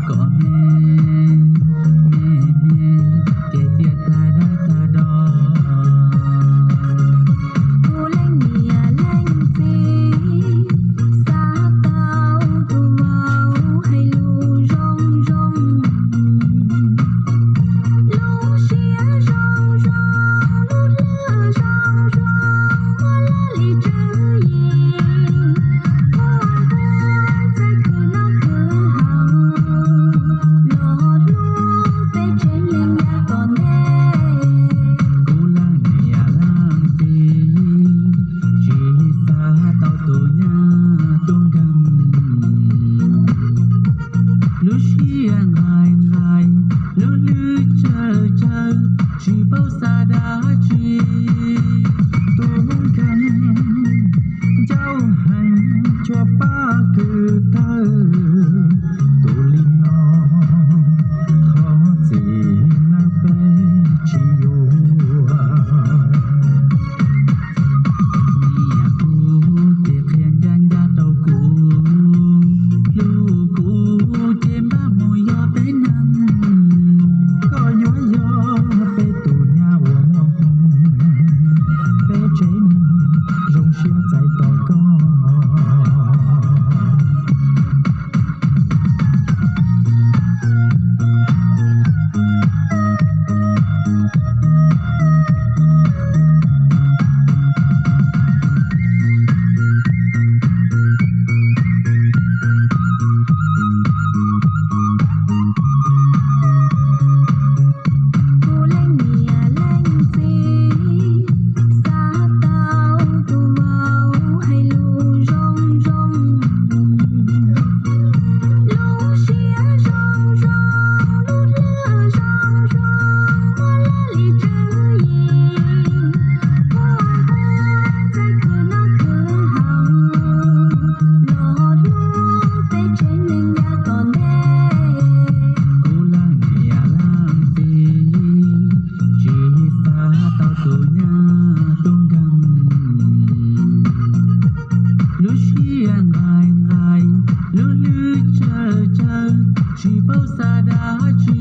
Kom me, me, me, ces tias tag dab tag do. Kuv leej niam leej txiv, xav tau tus vauv hais lus zoo zoo. Lub siab zoo zoo, lub hlwb zoo zoo, ua laj li tswv yim, ua nkuaj txawj khwv noj khwv haus, los hlub peb tsev neeg yav tom ntej. Kuv leej niam leej txiv, tsis xav tau tus nyab tub nkeeg. Lub siab nqaim nqaim, lub hlwb tsawv tsawv, tsis paub xav dab tsi. Tus nkeeg ncauj heev, tsuas pab kws thawj. Tus li no, thov txim nawb peb tsis yuav. Niam kuv ces qhia ncaj ncaj rau kuv, hlub kuv ces npaj mus yog peb neeg. Koj yuav yog peb tus nyab uas muaj hmoo, peb tsev neeg zoo siab txais tos koj. Kuv leej niam leej txiv, xav tau tus vauv hais lus zoo zoo. Lub siab zoo zoo, lub hlwb zoo zoo, ua laj li tswv yim, ua nkuaj txawj khwv noj khwv haus, los hlub peb tsev neeg yav tom ntej. Kuv leej niam leej txiv, tsis xav tau tus nyab tub nkeeg. Lub siab nqaim nqaim, lub hlwb tsawv tsawv, tsis paub xav dab tsi.